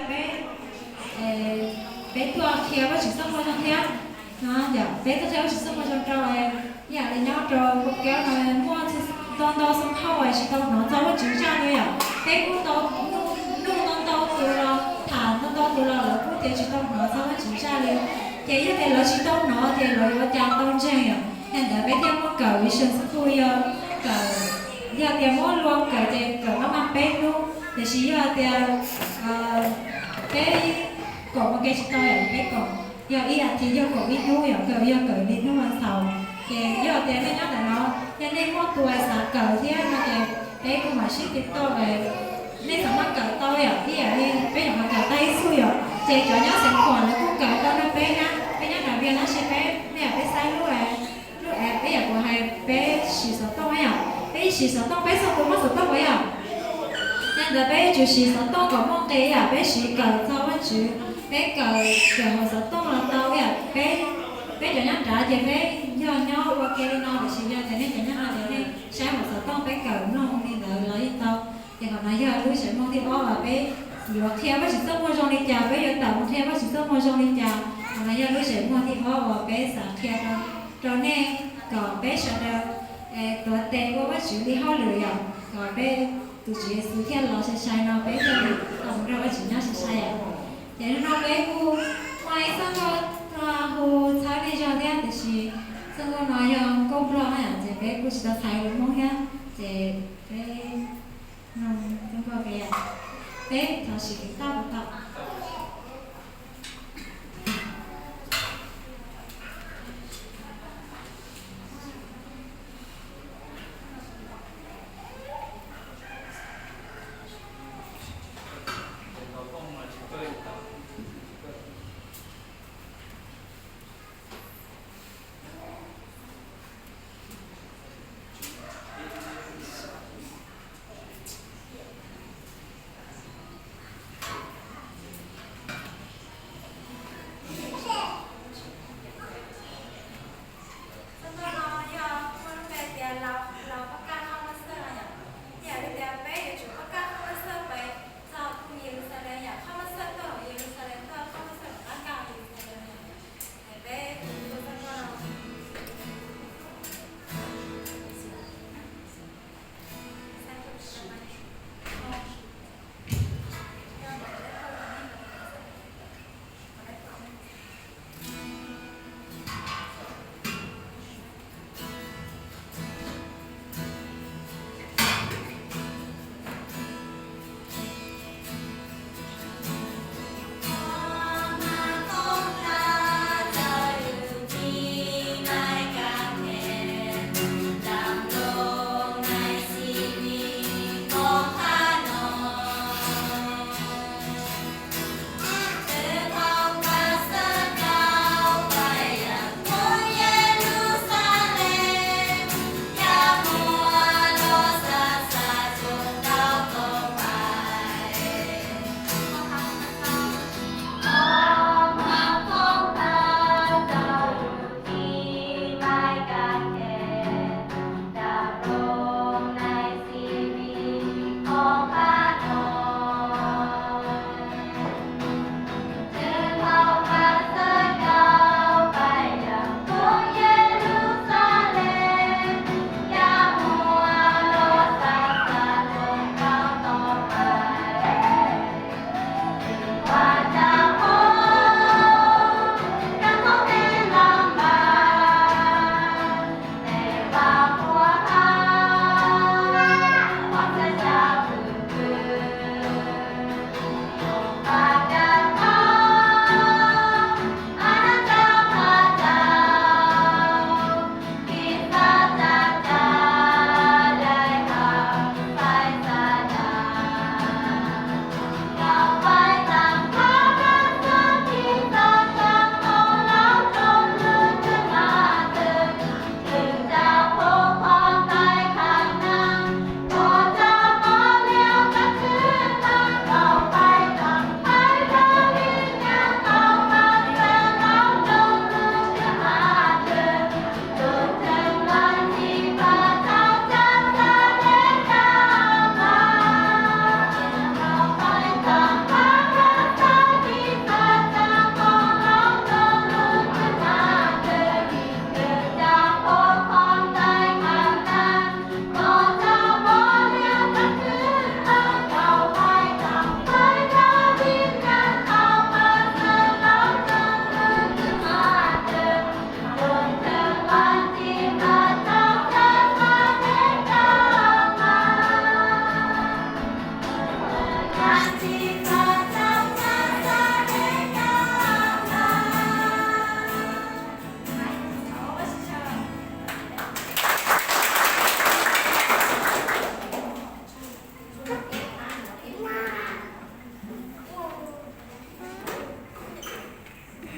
Peb, peb tuaj qhia Vajtswv txoj moo zoo thiab no, yog peb tuaj qhia Vajtswv txoj moo zoo rau, ib yam li nyob rau Kaub Kev no muaj ntau ntau xov tooj uas tsis tau hnov txog Vajtswv zaj li yom. Peb kuj tau nug ntau ntau tus los tham ntau ntau tus los lawv kuj tias tsis tau hnov txog Vajtswv zaj li. Ces yog tias lawv tsis tau hnov ces lawv yuav ua cas tau ntseeg yom. Yog li ntawd peb thiaj muab kawm Vision School, yog kawm, yog tias muab luag kawm ces kawm maj mam peb hnub, tiam sis yog tias peb koom ua ke tsis tau yom, peb koom yog ib as thiv yog koom ib hnub yom, kawm yog kawm li hnub vas xaum. Ces yog tias nej nyob ntawm no, yog nej muaj tus xav kawm thiab no ces peb kuj mam sib tiv tauj, nej xav maj kawm tau yom, ib yam li peb nyuam qhuav kawm tag ib txuj yom, ces cov nyob Xeev Khuam lawv kuj kawm tau rau peb na, peb nyob Nram Vias tab sis peb, nej yam peb saib lub, lub app, peb yam kuv hais peb siv xov tooj yom, peb siv xov tooj peb txhua tus muaj xov tooj puas yog? Yog li ntawd peb yuav tsum siv xov tooj kom muaj nqis yom, peb siv kawm txog Vajtswv, peb kawm kawm hauv xov tooj los tau yom. Peb, peb cov nyob nrad ces peb yog nyob ua ke li no, tiam sis yog tias nej cov nyob no ces nej saib hauv xov tooj peb kawm mloog li ntawd los yeej tau. Ces qhov no yog lub zeem muag thib ob uas peb yuav qhia Vajtswv txoj moo zoo li cas, peb yuav tawm mus qhia Vajtswv txoj moo zoo li cas. Qhov no yog lub zeem muag thib ob uas peb xav qhia rau, rau nej kom peb sawv daws tuav tes ua Vajtswv li hauj lwm yom, kom peb tus Tswv Yexus thiaj los sai sai no peb thiaj li tau mus nrog Vajtswv nyob sai sai yom. Ces hnub no peb kuj muaj ib txoj nkauj hu txhawb nej zog thiab, tiam sis txoj nkauj no yog nkauj Nplog na yom, ces peb kuj tsis tau txhais lus Hmoob thiab, ces peb mloog txoj nkauj peb, peb thov sim kev tauj puas tau.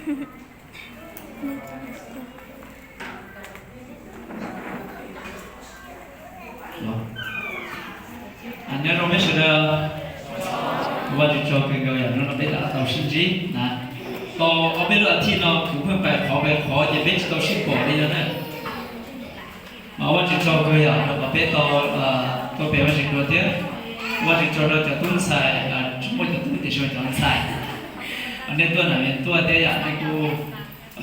Nyob zoo peb sawv daws, Vajtswv tsaug kawg nkaus yog hnub no peb rov qab tau sib ntsib na. Tau ob peb lub as thiv no kuv pheej pais qhov pais qhov ces peb tsis tau sib pom li no na. Mas Vajtswv tsaug kawg yom rau qhov peb tau tuaj pe Vajtswv dua thiab. Vajtswv tsaug rau cov tub ntxhais, tsis muaj cov tub tiam sis cov ntxhais, nej tuaj na, nej tuaj thiab yom, nej kuj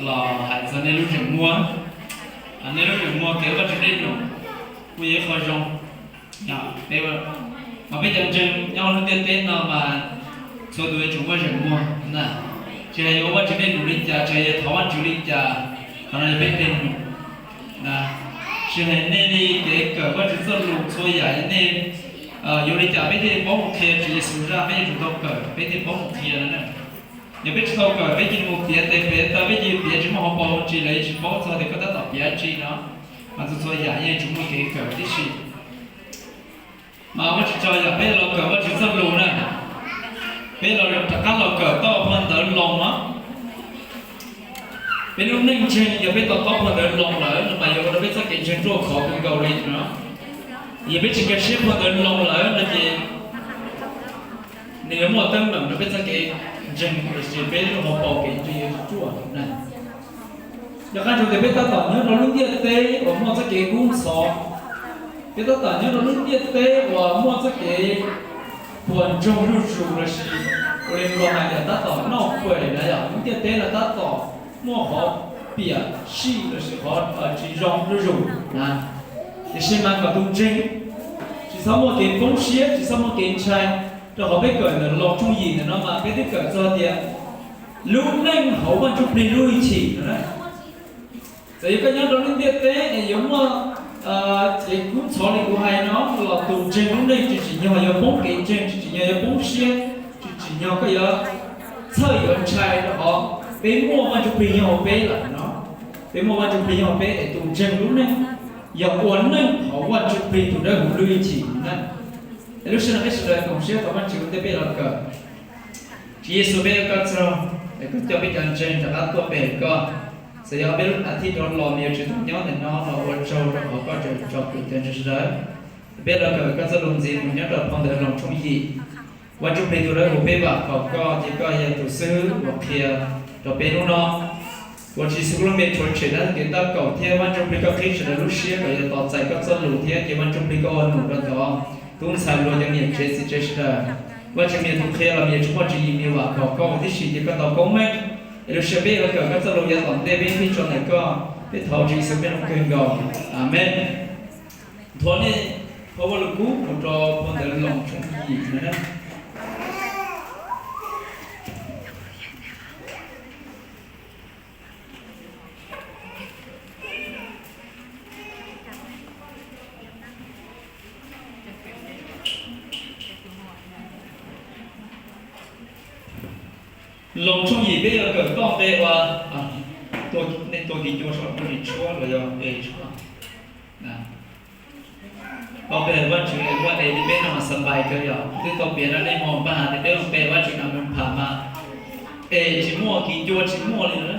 los hais txog nej lub zeem muag, nej lub zeem muag kev Vajtswv dej num kuj yog ib qho zoo. Mas peb cov ntseeg nyob lub ntiaj teb no mas txhua tus yuav tsum muaj zeem muag na. Tsis hais yuav ua Vajtswv dej num li cas, tsis hais yuav thov Vajtswv li cas, qhov no yog peb dej num. Tsis hais nej li kev kawm Vajtswv txoj lus txhua yam, nej yuav li cas peb thiaj li paub mus qhia Tswv Yexus zaj, peb yuav tsum tau kawm peb thiaj paub mus qhia na. Yog peb tsis tau kawm peb cia li mus piav tes piav taw, peb cia li piav tsis muaj hauv paus tsis, lawv yeej tsis paub txog tias koj tab tom piav dab tsi no. Mas txhua txhua yam yeej tsum muaj kev kawm tib si. Mas Vajtswv tsaug yog peb los kawm Vajtswv txoj lus na, peb los rov qab los kawm tau phau ntawv Loos no. Peb lub neej ntseeg yog peb tau taub phau ntawv Loos lawm no mas yuav ua rau peb txoj kev ntseeg ruaj khov kawg nkaus li no. Yog peb tsis nkag siab phau ntawv Loos lawm no ces nws yuav muaj teeb meem rau peb txoj kev ntseeg, tiam sis peb lub hauv paus kev ntseeg yuav tsis ruaj na. Yog qab ntsoov tias peb tab tom nyob rau lub ntiaj teb uas muaj txoj kev kub ntxhov, peb tab tom nyob rau lub ntiaj teb uas muaj txoj kev puas ntsoog zuj zus lossis ua li luag hais tias tab tom noj fais na yom, lub ntiaj teb no tab tom muaj qhov piam sij lossis qhov tsis zoo zuj zus na. Tiam sis mas kom tus ntseeg tsis txhob muaj kev poob siab, tsis txhob muaj kev ntshai, rau qhov peb kawm ntawm Loos tshooj yim ntawm no mas peb twb kawm txog tias lub neej hauv Vaj Ntsuj Plig lub hwj chim no na. Txawm yog koj nyob rau lub ntiaj teb es yuav muaj kev kub ntxhov li kuv hais no los tus ntseeg lub neej tsis tsim nyog yuav poob kev ntseeg, tsis tsim nyog yuav poob siab, tsis tsim nyog koj yuav txhawj yuav ntshai rau qhov peb muaj Vaj Ntsuj Plig nyob hauv peb lawm no. Peb muaj Vaj Ntsuj Plig nyob hauv peb es tus ntseeg lub neej yog ua neej hauv Vaj Ntsuj Plig tus dawb huv lub hwj chim na. Es lub sij hawm no peb sawv daws koom siab thov Vajtswv ua ntej peb los kawm. Tswv Yexus, peb ua koj tsaug es koj coj peb cov ntseeg rov qab tuaj pe koj. Txawm yog peb lub as thiv rov los nws yuav tsis tau nyob ntawm no los ua tsaug rau qhov koj tseem tso kwm cov ntseeg sawv daws. Peb los kawm koj txoj lus ntxiv mus nyob rau phau ntawv Loos tshooj yim. Vaj Ntsuj Plig tus dawb huv, peb vam khom koj ces koj yog tus xib hwb uas qhia rau peb hnub no. Ua Tswv Yexus lub npe rhuav tshem dab txoj kev tab kaum thiab Vaj Ntsuj Plig koj qhib sawv daws lub siab kom yog tos txais koj txoj lus thiab ces Vaj Ntsuj Plig koj ua num rau cov tub ntxhais hluas, cov niam tsev txiv tsev sawv daws. Vaj Tswv, me tug qhia los me tub muaj tswv yim, me vam khom koj ua tib si ces koj tau koob meej. Es lub sij hawm peb yuav kawm koj txoj lus yav tom ntej peb thiaj tso ntawm koj. Peb thov Tswv Yexus peb lub npe kawg nkaus. Amees. Nthuav nej phau Vaj Lug Kub mus rau phau ntawv Loos tshooj yim no na. Loos tshooj yim peb yuav kawm toj nqe uas, nej tua kis cua so, tua kis tshuab los yog es tshuab. Tau peb Vajtswv muab es li peb no mas xas npais kawg yom, twb tau piav rau nej hmo npaj tias peb mus pe Vajtswv nas mes pham mas es tsis muaj, kis cua tsis muaj li na.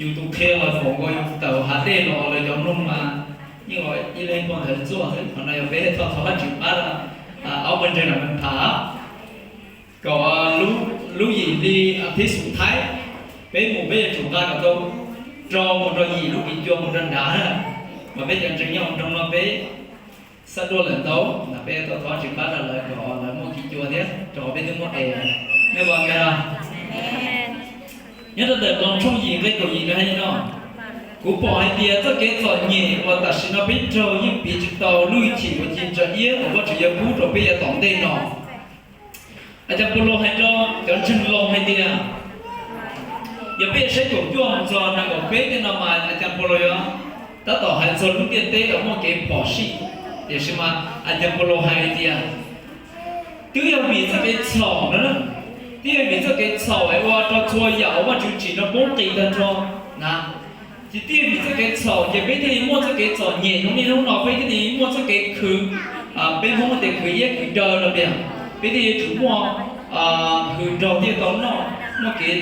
Yus tus qhia los foom nkaus yus tawm hav dej los lawv cov mloog mas yeej los ib leeg pog ntawd txuaj xwb. Qhov no yog peb thov thov Vajtswv pab aub pawg ntseeg nas mes pham. Kom lub yim hli thib xus thaib peb mus peb yuav tsum nqa kom tau rau mus rau yim lub kis cua mus rau nrad na. Mas peb cov ntseeg nyob hauv nroog no peb xav dua lawm ntau, mas peb thov Vajtswv pab rau lawv kom lawv muaj kis cua thiab rau qhov peb twb muaj es. Nej puas amees? Nyob rau ntawm Loos tshooj yim nqe kaum yim no hais li no: Kuv pom hais tias txoj kev txom nyem uas tam sim no peb raug yeej piv tsis tau lub hwj chim uas ci ntsa iab uas Vajtswv yuav pub rau peb yav tom ntej no. A cas Paulus hais rau cov ntseeg Loos hais tias, yog peb saib kaum cuaj mus txog nees nkaum peb tej no mas a cas Paulus yuav tab tom hais txog lub ntiaj teb uas muaj kev phom sij, tiam sis mas a cas Paulus hais tias twb yog vim txoj kev txhaum no, twb yog vim txoj kev txhaum es ua rau txhua yam uas Vajtswv tsim no poob qis tag nrho na. Ces twb yog vim txoj kev txhaum ces peb thiaj li muaj txoj kev txom nyem zoo niaj hnub no, peb thiaj li muaj txoj kev khwv, peb Hmoob tias khwv iab khwv daw no tiag, peb thiaj yuav tsum muaj hws nraug thiaj tau noj. muaj kev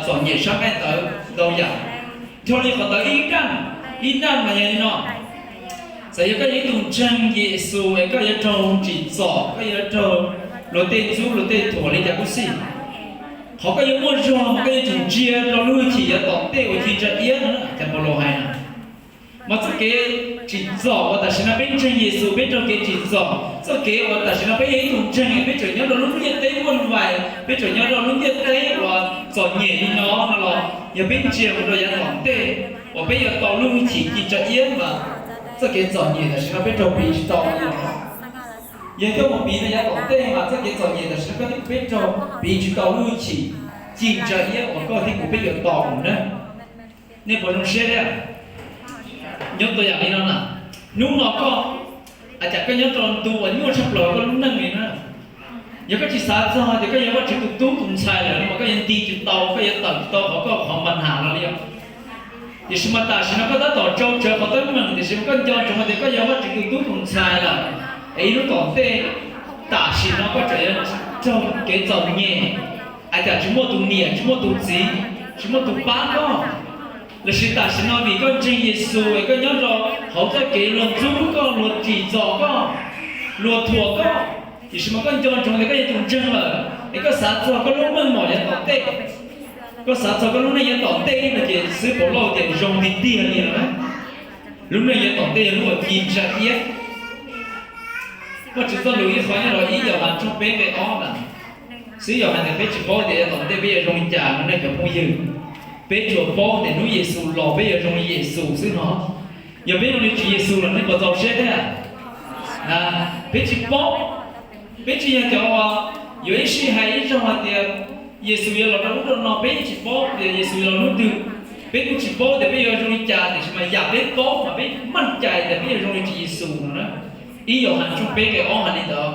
txom nyem sab nqaij tawv ntau yam. Dhau li qhov ntawd ib daj, ib daj mas yog li no, txawm yog koj yog ib tug ntseeg Yexus es koj yuav raug tsim txom, koj yuav raug luag tej ntxub luag tej thuam li cas kuj xij, qhov koj yuav muaj zog mas koj yuav tsum ntsia rau lub hwj chim yav tom ntej uas ci ntsa iab no, cas Paulus hais na. Mas txoj kev tsim txom uas tam sim no peb ntseeg Yexus peb raug kev tsim txom, txoj kev uas tam sim no peb yog ib tug ntseeg peb tseem nyob rau lub ntiaj teb muaj vais, peb tseem nyob rau lub ntiaj teb uas txom nyem li no no los yog peb ntsia mus rau yav tom ntej uas peb yuav tau lub hwj chim ci ntsa iab mas txoj kev txom nyem tam sim no peb raug piv tsis tau li no. Yog coj mus piv rau yav tom ntej mas txoj kev txom nyem tam sim no koj thiab kuv peb raug piv tsis tau lub hwj chim ci ntsa iab uas koj thiab kuv peb yuav tau na. Nej puas zoo siab thiab? Nyob tua yam li no na, hnub no koj, a cas koj nyob rau ntu uas nyuaj tshaj plaws koj lub neej li na. Yog koj tsis xav txog tias koj yog Vajtswv tus tub tus ntxhais lawm no mas koj yuav nti tsis tau, koj yuav tawm tsis tau qhov koj qhov npa nham los li os. Tiam sis mas tam sim no koj tab tom tsau tsawv qhov teeb meem, tiam sis mas koj nco ntsoov tias koj yog Vajtswv tus tub tus ntxhais lawm, es ib hnub tom ntej tam sim no koj tseem yuav raug kev txom nyem, a cas tsis muaj tus niam tsis muaj tus txiv, tsis muaj tus pab koj. Lossis tam sim no vim koj ntseeg Yexus es koj nyob rau hauv txoj kev luag ntxub koj, luag tsim txom koj, luag thuam koj, tiam sis mas koj nco ntsoov tias koj yog tus ntseeg lawm es koj xav txog koj lub meej mom yav tom ntej, koj xav txog koj lub neej yav tom ntej no ces xib Paulus tias zoo tiag tiag li no na. Lub neej yav tom ntej yog lub uas ci ntsa iab. Vajtswv txoj lus ib qho nyob rau ib Yauhas tshooj peb nqe ob na, xib Yauhas hais tias peb tsis paub tias yav tom ntej peb yuav zoo li cas no nej cov phooj ywg. Peb tsuas paub tias hnub Yexus los peb yuav zoo li Yexus xwb no. Yog peb zoo li Tswv Yexus los nej puas txaus siab thiab? Peb tsis paub. Peb tsis yog cov uas yuav ib sij hais ib zaug hais tias Yexus yuav los rau ub rau no, peb yeej tsis paub tias Yexus yuav los hnub twg. Peb kuj tsis paub tias peb yuav zoo li cas, tiam sis mas yam peb paub mas peb maj cai tias peb yuav zoo li Tswv Yexus no na. Ib Yauhas tshooj peb nqe ob hais li ntawd.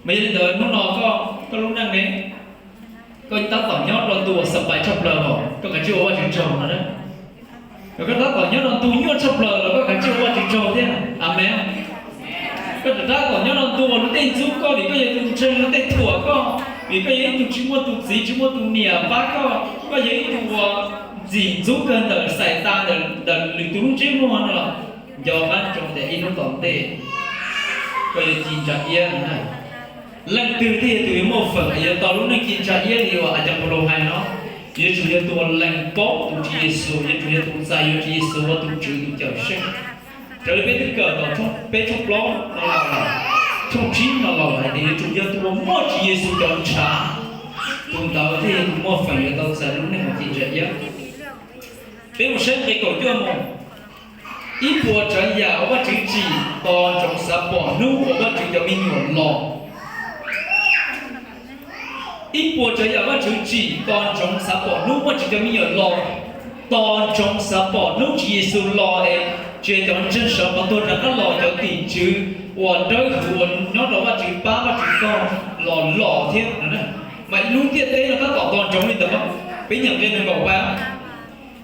Mas yog li ntawd hnub no koj, koj lub neej ne, koj tab tom nyob rau ntu uas xav pais tshaj plaws os, koj kav tsij ua Vajtswv tsaug no na. Yog koj tab tom nyob rau ntu nyuaj tshaj plaws los koj kav tsij ua Vajtswv tsaug thiab. Amees. Koj tab tom nyob rau ntu uas luag tej ntxub koj vim koj yog tus ntseeg, luag tej thuam koj vim koj yog ib tug tsis muaj tus txiv tsis muaj tus niam pab koj, koj yog ib tug uas ntxim ntxub kawg ntawm xais tas ntawm lwm tus lub ntsiab muag no los nco qab ntsoov tias ib hnub tom ntej koj yuav ci ntsa iab no na. Leej twg thiaj yog tus yuav muaj feem yuav tau lub neej ci ntsa iab li uas a cov Paulus hais no? Yuav tsum yog tus uas lees paub tus Tswv Yexus, yuav tsum yog tus txais yuav Tswv Yexus ua tus Tswv tus Cawmseej. Raws li peb twb kawm tau peb tshooj plaub no los, tshooj tsib no los hais tias yuav tsum yog tus uas muaj Tswv Yexus cov ntshav, tus ntawd thiaj yog tus muaj feem yuav tau txais lub neej uas ci ntsa iab. Peb mus saib nqe kaum cuaj mus. Ib puas tsav yam uas Vajtswv tsim tos ntsoov xav pom hnub uas Vajtswv cov me nyuam los. Ib puas tsav yam Vajtswv tsim tos ntsoov xav pom hnub Vajtswv cov me nyuam los, tos ntsoov xav pom hnub Tswv Yexus los es tsis yog cov ntseeg sawv qhov tuag rov qab los, cov tim tswv uas dawb huv uas nyob rau Vajtswv pab Vajtswv tog los los thiab. Mas lub ntiaj teb no tab tom tos ntsoov li ntawd. Peb nyeem nqe nees nkaum pab.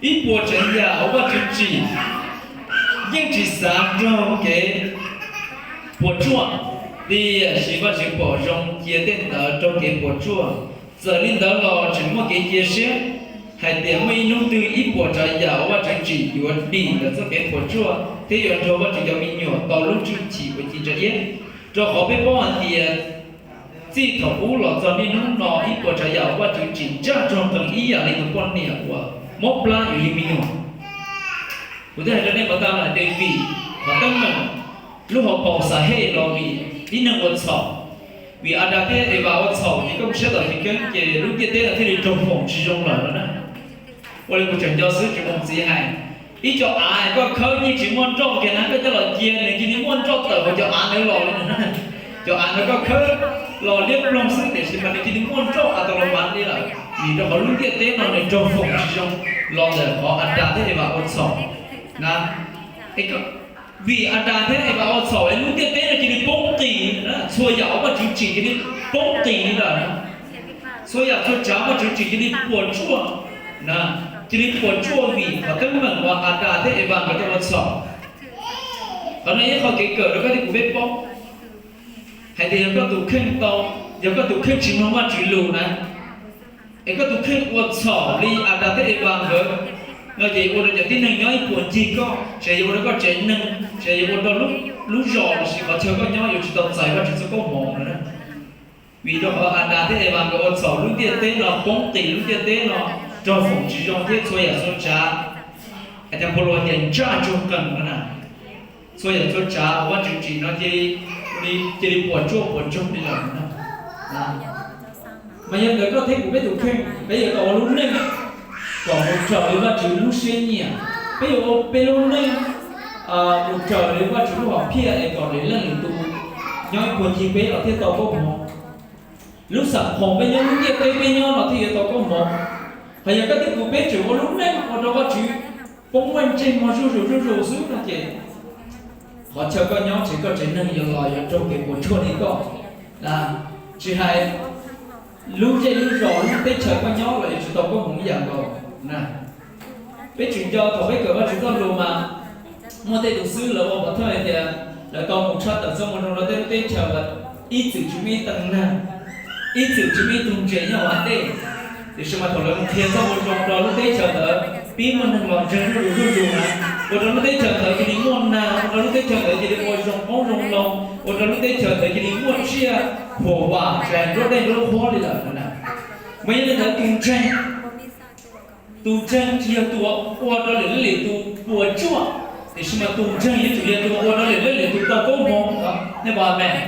Ib puas tsav yam uas Vajtswv tsim yeej tsis xav raug kev puas tsuaj, tiam sis Vajtswv pom zoo cia tej ntawd raug kev puas tsuaj. Txawm li ntawd los tseem muaj kev cia siab hais tias muaj ib hnub twg ib puas tsav yam uas Vajtswv tsim yuav dim ntawm txoj kev puas tsuaj thiab yuav nrog Vajtswv cov me nyuam tau lub hwj chim uas ci ntsa iab. Rau qhov peb paub hais tias txij thaum ub los txog niaj hnub no ib puas tsav yam uas Vajtswv tsim ntsaj tsoog qees ib yam li tus poj niam uas mob plab yuav yug me nyuam. Kuv twb hais rau nej puas tau hais tias vim qhov teeb meem, lub hauv paus Xaheej los vim tib neeg ua txhaum. Vim Adas thiab Evas ua txhaum ces koj mus saib tom Chiv Keeb ces lub ntiaj teb no thiaj li raug foom tsis zoo lawm no na. Ua li kuv tseem nco xwb tsis muaj txiv hais, ib co av koj khawb yeej tsis muaj nroj kiag na, koj coj los cia nws cia li muaj nroj tawm hauv cov av ntawd los li no. Cov av ntawd koj khawb los liab ploog xwb tiam sis mas nws cia li muaj nroj a ta lo mas li lawm. Vim rau qhov lub ntiaj teb no nws raug foom tsis zoo los ntawm qhov Adas thiab Evas ua txhaum na. Vim Adas thiab Evas ua txhaum es lub ntiaj teb no cia li poob qis, txhua yam uas Vajtswv tsim cia li poob qis li lawm. Txhua yam txhua tsav uas Vajtswv tsim cia li puas tsuaj, cia li puas tsuaj vim qhov teeb meem uas Adas thiab Evas nkawd tau ua txhaum. Qhov no yog ib qho kev kawm rau koj thiab kuv peb paub hais tias yog koj tus kheej tau, yog koj tus kheej tsis mloog Vajtswv lus na, Es koj tus kheej ua txhaum li Adas thiab Evas nkawd no ces ua rau cov tib neeg nyob ib puag ncig koj, tsis yog ua rau koj tsev neeg, tsis yog ua rau lub zos los sis qhov chaw koj nyob yuav tsis tau txais Vajtswv txoj koob hmoov no na. Vim rau qhov Adas thiab Evas nkawd ua txhaum, lub ntiaj teb no poob qis, lub ntiaj teb no raug foom tsis zoo thiab txhua yam txhua tsav, hais tias Npaulo tias ntsaj ntsoog qees no na. Txhua yam txhua tsav uas Vajtswv tsim no cia li puas tsuaj puas ntsoog li lawm no. Mas yog ntawm koj thiab kuv peb tus kheej, peb yuav tau ua lub neej kom mus raws li Vajtswv lub siab nyiam. Peb yuav ua peb lub neej mus raws li Vajtswv lub hom phiaj es kom lwm leej lwm tus nyob ib puag ncig peb los thiaj tau koob hmoov. Lub xam phoom peb nyob, lub ntiaj teb peb nyob no thiaj yuav tau koob hmoov. Hos yog koj thiab kuv peb tseem ua lub neej ua rau Vajtswv poob vaj ntseg mog zuj zus zuj zus xwb no ces qhov chaw koj nyob ces koj tsev neeg yuav los yuav raug kev puas tsuaj li koj. Tsis hais lub zej lub zos lub teb chaws koj nyob los yuav tsis tau koob hmoov ib yam nkaus na. Peb tseem nco thaum peb kawm Vajtswv txoj lus mas muaj tej tus xib hwb lawv ua pov thawj hais tias lawv tau mus tshaj tawm txoj moo zoo rau tej lub teb chaws uas ib txwm tsis muaj ib tee neeg, ib txwm tsis muaj ib tug ntses nyob hauv hav dej. Tiam sis mas thaum lawv mus qhia txoj moo zoo rau lub teb chaws ntawd pib muaj neeg los ntseeg zuj zus zuj zus na, ua rau lub teb chaws ntawd cia li muaj nag, ua rau lub teb chaws ntawd cia li ua zoo qoob zoo loo, ua rau lub teb chaws ntawd cia li muaj tsiaj huam vam tsis hais nruab dej nruab qhuab li lawm na. Mas yog li ntawd tus ntseeg, tus ntseeg tsis yog tus ua rau lwm leej lwm tus puas tsuaj, tiam sis mas tus ntseeg yuav tsum yog tus ua rau lwm leej lwm tus tau koob hmoov. Nej pom amees?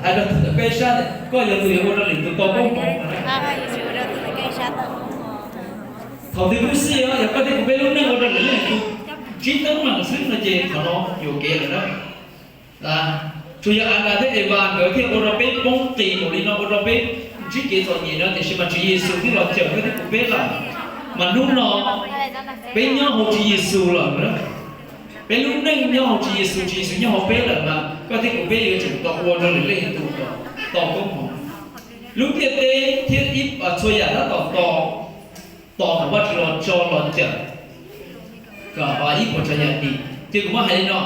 Hais rau tus ntawm koj ib sab tias koj yog tus yuav ua rau lwm tus tau koob hmoov. Thaum twg kuj xij os, yog koj thiab kuv peb lub neej ua rau lwm leej lwm tus ntsib teeb meem xwb no ces qhov no yuam kev lawm na. Tsuas yog Adas thiab Evas nkawd thiaj ua rau peb poob qis npaum li no, ua rau peb ntsib kev txom nyem no, tiam sis mas Tswv Yexus twb los cawm koj thiab kuv peb lawm. Mas hnub no peb nyob hauv Tswv Yexus lawm na. Peb lub neej nyob hauv Tswv Yexus, Tswv Yexus nyob hauv peb lawm mas koj thiab kuv peb yuav tsum tau ua rau lwm leej tus tau koob hmoov. Lub ntiaj teb thiab ib txhua yam tab tom tos, tos kom Vajtswv los tso los cawm kom ib puas tsav yam dim. Ces kuv muab hais li no,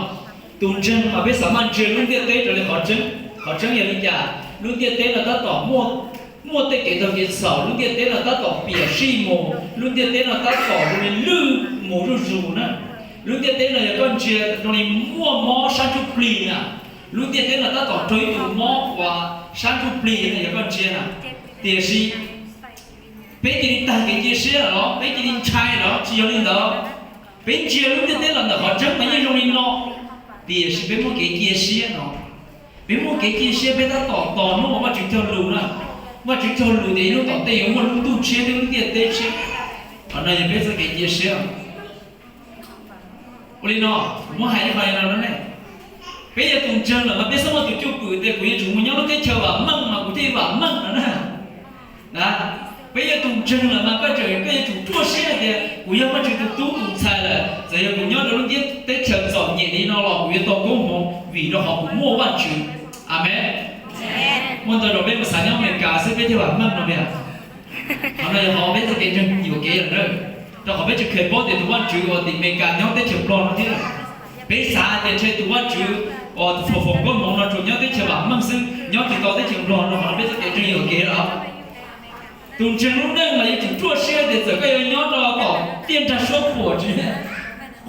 tus ntseeg mas peb xav maj ntsia lub ntiaj teb raws li qhov tseeb. Qhov tseeb yog li cas? Lub ntiaj teb no tab tom muaj tej kev tag kev txhaum, lub ntiaj teb no tab tom piam sij mus, lub ntiaj teb no tab tom zoo li lwj mus zuj zus na. Lub ntiaj teb no yog koj ntsia zoo li muaj mob sab ntsuj plig na. Lub ntiaj teb no tab tom raug ib tug mob uas sab ntsuj plig na, yog koj ntsia na. Tiam sis peb cia li tag kev cia siab los peb cia li ntshai los? Tsis yog li ntawd. Peb ntsia lub ntiaj teb los ntawm qhov tseeb mas yeej zoo li no, tiam sis peb muaj kev cia siab no. Peb muaj kev cia siab, peb tab tom tos hnub uas Vajtswv cog lus na. Vajtswv cog lus tias ib hnub tom ntej yuav muaj lub ntuj tshiab thiab lub ntiaj teb tshiab. Qhov no yog peb txoj kev cia siab. Ua li no, kuv muab hais ib qho li no rau nej. Peb yog tus ntseeg lawm mas peb xub muaj tus cwj pwm tias kuv yuav tsum mus nyob lub teb chaws vam meej mas kuv thiaj vam meej no na. Peb yog tus ntseeg lawm mas koj tseem, koj yuav tsum ruaj siab hais tias kuv yog Vajtswv tus tub tus ntxhais lawm, txawm yog kuv nyob rau lub ntiaj teb chaws txom nyem li no los kuv yuav tau koob hmoov vim rau qhov kuv muaj Vajtswv. Amees. Muaj ntau zaus peb mus xav nyob Amelikas xwb peb thiaj vam meej no tiag. Qhov no yog qhov peb txoj kev ntseeg yuam kev lawm na, rau qhov peb tsis kheev paub tias tus Vajtswv uas tim Amelikas nyob teb chaws Nplog no thiab. Peb xav tias ntshe tus Vajtswv uas foom koob hmoov no tsuas nyob teb chaws vam meej xwb, nyob tsis tau teb chaws Nplog no, qhov no peb txoj kev ntseeg yuam kev lawm. Tus ntseeg lub neej mas yuav tsum ruaj siab tias txawm koj yuav nyob rau tom tiaj nrag suab puam tsis,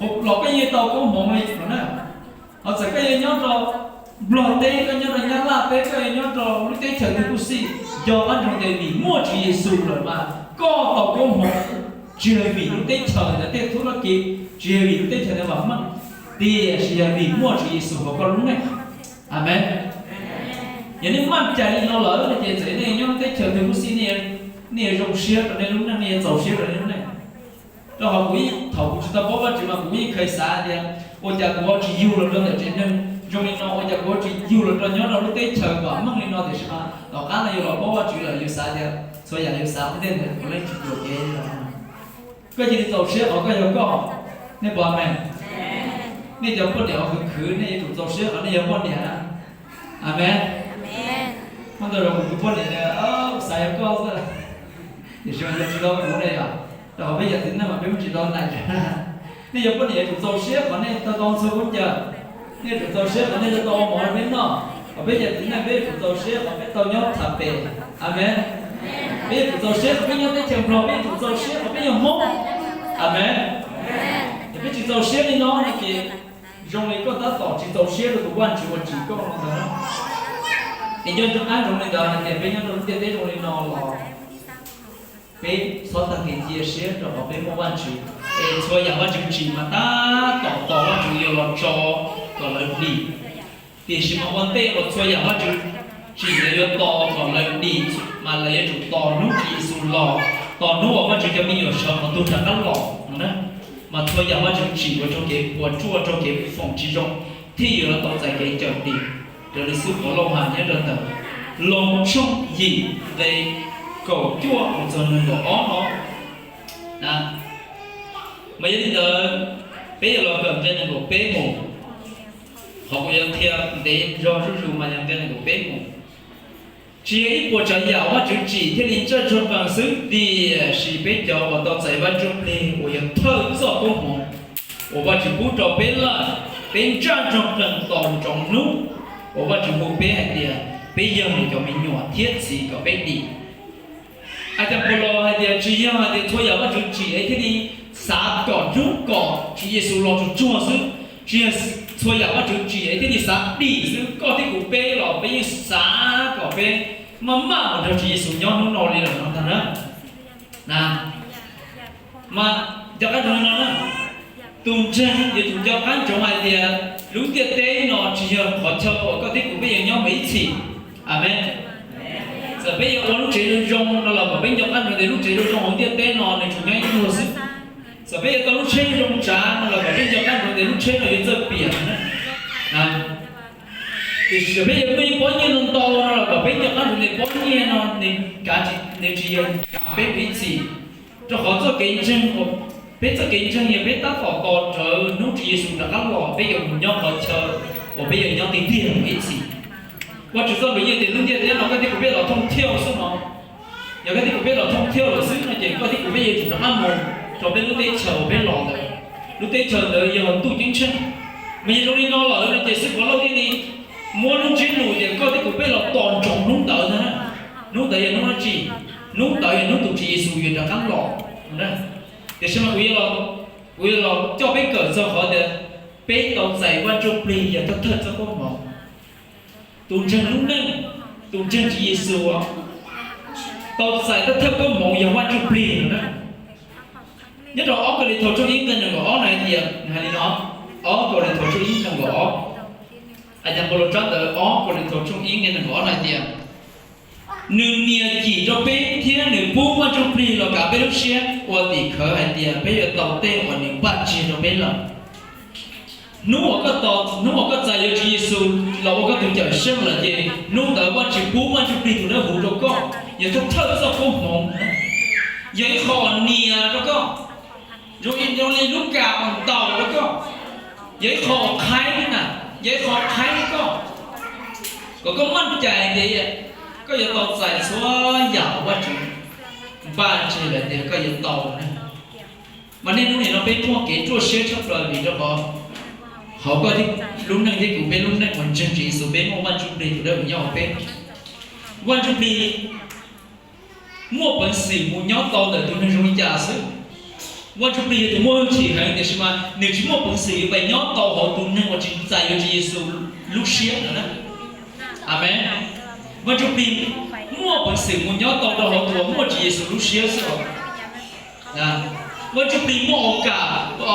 los koj yeej tau koob hmoov li no na. Ho txawm koj yuav nyob rau Nplog teb, koj nyob rau Nyab Laj teb, koj yuav nyob rau lub teb chaws twg kuj xij, nco qab ntsoov tias vim muaj Tswv Yexus lawm mas koj tau koob hmoov. Tsis yog vim lub teb chaws ntawd tej tub rab kev, tsis yog vim lub teb chaws ntawd vam meej, tiam sis yog vim muaj Tswv Yexus hauv koj lub neej. Amees. Yog nej maj cai li no lawm no ces txawm nej nyob lub teb chaws twg kuj xij, nej yuav zoo siab rau nej lub neej, nej yuav txaus siab rau nej lub neej. Rau qhov kuv, thaum kuv tsis tau paub Vajtswv mas kuv yeej kheev xav tias ua cas kuv ho tsis yug los rau ntawm tsev neeg zoo li no, ua cas kuv ho tsis yug los rau nyob rau lub teb chaws vam meej li no, tiam sis mas tom qab no yus los paub Vajtswv lawm yus xav tias txhua yam yus xav ua ntej ntawd kuv yeej tsis yuam kev li lawm. Koj cia li txaus siab qhov koj yog koj. Nej puas amees? Nej cov poj niam uas khwv khwv, nej yuav tsum txaus siab qhov nej yog poj niam na. Amees. Muaj ntau zaus kuv tus poj niam xav yog koj xwb, tiam sis mas yog tsis tau kuv ne yom, rau qhov peb yam txiv neej mas peb muab tsis tau nais. Nej cov poj niam yuav tsum txaus siab qhov nej tau tau ntxhua khaub ncaws, nej yuav tsum txaus siab qhov nej tau ua mov rau peb noj, qhov peb yam txiv neej peb yuav tsum txaus siab qhov peb tau nyob tham pem. Amees. Peb yuav tsum txaus siab qhov peb nyob teb chaws Nplog, peb yuav tsum txaus siab qhov peb yog Hmoob. Amees. Yog peb tsis txaus siab li no no ces zoo li koj tab tom tsis txaus siab rau tus Vajtswv uas tsim koj no ntag. Es nco ntsoov qab ntsoov li ntawd hais tias peb nyob rau lub ntiaj teb zoo li no los peb txhob tag kev cia siab rau qhov peb muaj Vajtswv, es txhua yam Vajtswv tsim mas tab tom tos Vajtswv yuav los tso kom lawv dim. Tiam sis mas ua ntej uas txhua yam Vajtswv tsim lawv yuav tos kom lawv dim, mas lawv yuav tsum tos hnub Tswv Yexus los, tos hnub uas Vajtswv cov me nyuam sawv qhov ntug rov qab los no na. Mas txhua yam Vajtswv tsim ua rau kev puas tsuaj, rau kev foom tsis zoo, thiaj yuav los tau txais kev cawm dim. Raws li xib hwb Paulus hais nyob rau ntawm Loos tshooj yim nqe kaum cuaj mus txog nees nkaum ob no. Mas yog li ntawd, peb yuav los kawm nqe nees nkaum peb mus. Qhov kuv yuav qhia ntev zog zuj zus mas yog nqe nees nkaum peb mus. Tsis yog ib puas tsav yam Vajtswv tsim thiaj li ntsaj ntsoog qees xwb, tiam sis peb cov uas tau txais Vaj Ntsujplig uas yog thawj txoj koob hmoov uas Vajtswv pub rau peb lawm, peb ntsaj ntsoog qees tos ntsoov hnub uas Vajtswv hu peb hais tias peb yog nws cov me nyuam thiab txhiv kom peb dim. Hais tias Paulus hais tias tsis yog hais tias txhua yam Vajtswv tsim es thiaj li xav kom hnub kom Tswv Yexus los tsuag tsuag xwb, tsis yog txhua yam Vajtswv tsim es thiaj li xav dim xwb. Koj thiab kuv peb los peb yeej xav kom peb maj maj mus nrog Tswv Yexus nyob hnub no li lawm no ntag na. Mas nco qab ntsoov no na, tus ntseeg yuav tsum nco qab ntsoov hais tias lub ntiaj teb no tsis yog qhov chaw uas koj thiab kuv peb yuav nyob mus ib txhis. Amees. Txawm peb yuav ua lub tsev zoo zoo no los kom peb nco qab ntsoov tias lub tsev zoo zoo hauv ntiaj teb no nws tsuas nyob ib nyuag xwb. Txawm peb yuav tau lub tsheb zoo tsav no los kom peb nco qab ntsoov tias lub tsheb no yuav txawj piam na. Tiam sis txawm peb yuav muaj ib pob nyiaj ntau ntau no los kom peb nco qab ntsoov tias pob nyiaj no nws kav, nws tsis yog kav peb mus ib txhis. Rau qhov txoj kev ntseeg, peb txoj kev ntseeg yog peb tab tom tos rawv hnub Tswv Yexus rov qab los peb yuav mus nyob qhov chaw uas peb yuav nyob tiag tiag mus ib txhis. Vajtswv txoj lus yeej tias lub ntiaj teb no koj thiab kuv peb los thooj thiaj xwb no. Yog koj thiab kuv peb los thooj thiaj lawm xwb no ces koj thiab kuv peb yuav tsum rov qab mus rau peb lub teb chaws uas peb los ntawd. Lub teb chaws ntawd yog ntuj ceeb tsheej. Mas yog zoo li no lawm no ces xib hwb Paulus thiaj li muab lub ntsiab lus tias koj thiab kuv peb los tos ntsoov hnub ntawd ntag na. Hnub ntawd yog hnub dab tsi? Hnub ntawd yog hnub tus Tswv Yexus yuav rov qab los. Tiam sis mas kuv yuav los, kuv yuav los coj peb kawm txog qhov tias peb tau txais Vaj Ntsujplig yog thawj thawj txoj koob hmoov. Tus ntseeg lub neej, tus ntseeg Tswv Yexus tau txais thawj thawj koob hmoov yog Vaj Ntsujplig no na. Nyob rau ob Kauleethaus tshooj ib nqe nees nkaum ob no hais tias, nws hais li no, ob Kauleethaus tshooj ib nqe nees nkaum ob, hais tias Paulus tshaj tawm ob Kauleethaus tshooj ib nqe nees nkaum ob no hais tias, nws nias cim rau peb thiab nws pub Vaj Ntsujplig los kav peb lub siab ua tim khawv hais tias peb yuav tau tej uas nws npaj tseg rau peb lawm. Hnub uas koj tau, hnub uas koj txais yuav Tswv Yexus los ua koj tus cawm seej lawm ces hnub ntawd Vajtswv pub Vaj Ntsujplig tus dawb huv rau koj, yog thawj thawj txoj koob hmoov, yog ib qho uas nias rau koj, zoo li lub kas uas ntaus rau koj, yog ib qho uas qhaib na, yog ib qho qhaib koj, kom koj maj cais tias koj yuav tau txais txhua yam uas Vajtswv npaj tseg lawm tias koj yuav tau na. Mas niaj hnub nim no peb muaj kev ruaj siab tshaj plaws vim rau qhov hauv koj lub neej thiab kuv peb lub neej uas ntseeg Tswv Yexus peb muaj Vaj Ntsujplig tus dawb huv nyob hauv peb. Vaj Ntsujplig muaj peev xwm mus nyob tau ntawm tus neeg zoo li cas xwb. Vaj Ntsujplig yog tus muaj hwj chim heev tiam sis mas nws tsis muaj peev xwm yuav pais nyob tau hauv tus neeg uas tsis txais yuav Tswv Yexus lub siab no na. Amees. Vaj Ntsujplig muaj peev xwm mus nyob tau rau hauv tus uas muaj Tswv Yexus lub siab xwb os. Vaj Ntsujplig muaj au kam,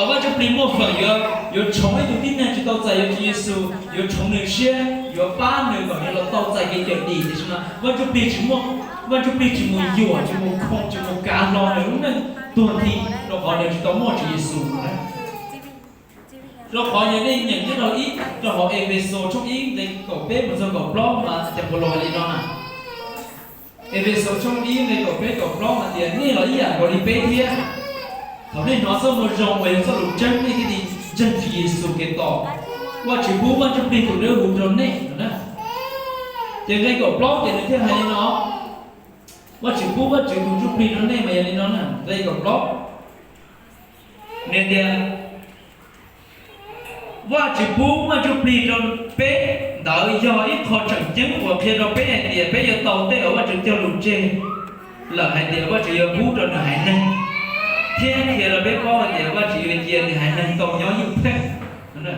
Vaj Ntsujplig muaj feem yuav, yuav tshoov ib tug tib neeg tsis tau txais yuav Tswv Yexus, yuav tshoov nws siab, yuav pab nws kom nws los tau txais kev cawm dim, tiam sis mas Vaj Ntsujplig tsis muaj, Vaj Ntsujplig tsis mus yuam, tsis mus khoom, tsis mus kav hlo nws lub neej tuag nthi rau qhov nws tsis tau muaj Tswv Yexus na. Rau qhov yog nej nyeem nyob rau ib, rau hauv Efexus tshooj ib nqe kaum peb mus txog kaum plaub mas Paulus hais li no na. Efexus tshooj ib nqe kaum peb kaum plaub hais tias nej los ib yam nkaus li peb thiab. Thaum nej hnov txoj moo zoo uas yog txoj lus tseeb nej thiaj li ntseeg Tswv Yexus Khetos, Vajtswv pub Vaj Ntsujplig tus dawb huv rau nej no na. Ces nqe kaum plaub ces nws thiaj hais li no, Vajtswv pub Vajtswv tus Ntsujplig rau nej mas yog li no na, nqe kaum plaub. Nws tias, Vajtswv pub Vaj Ntsujplig rau peb, ntawd yog ib qho tseem ceeb uas qhia rau peb hais tias peb yuav tau tej uas Vajtswv cog lus tseg. lawm hais tias Vajtswv yuav pub rau nws haiv neeg, thiab qhia rau peb paub hais tias Vajtswv yuav cia nws haiv neeg tau nyob ywj pheej xwb.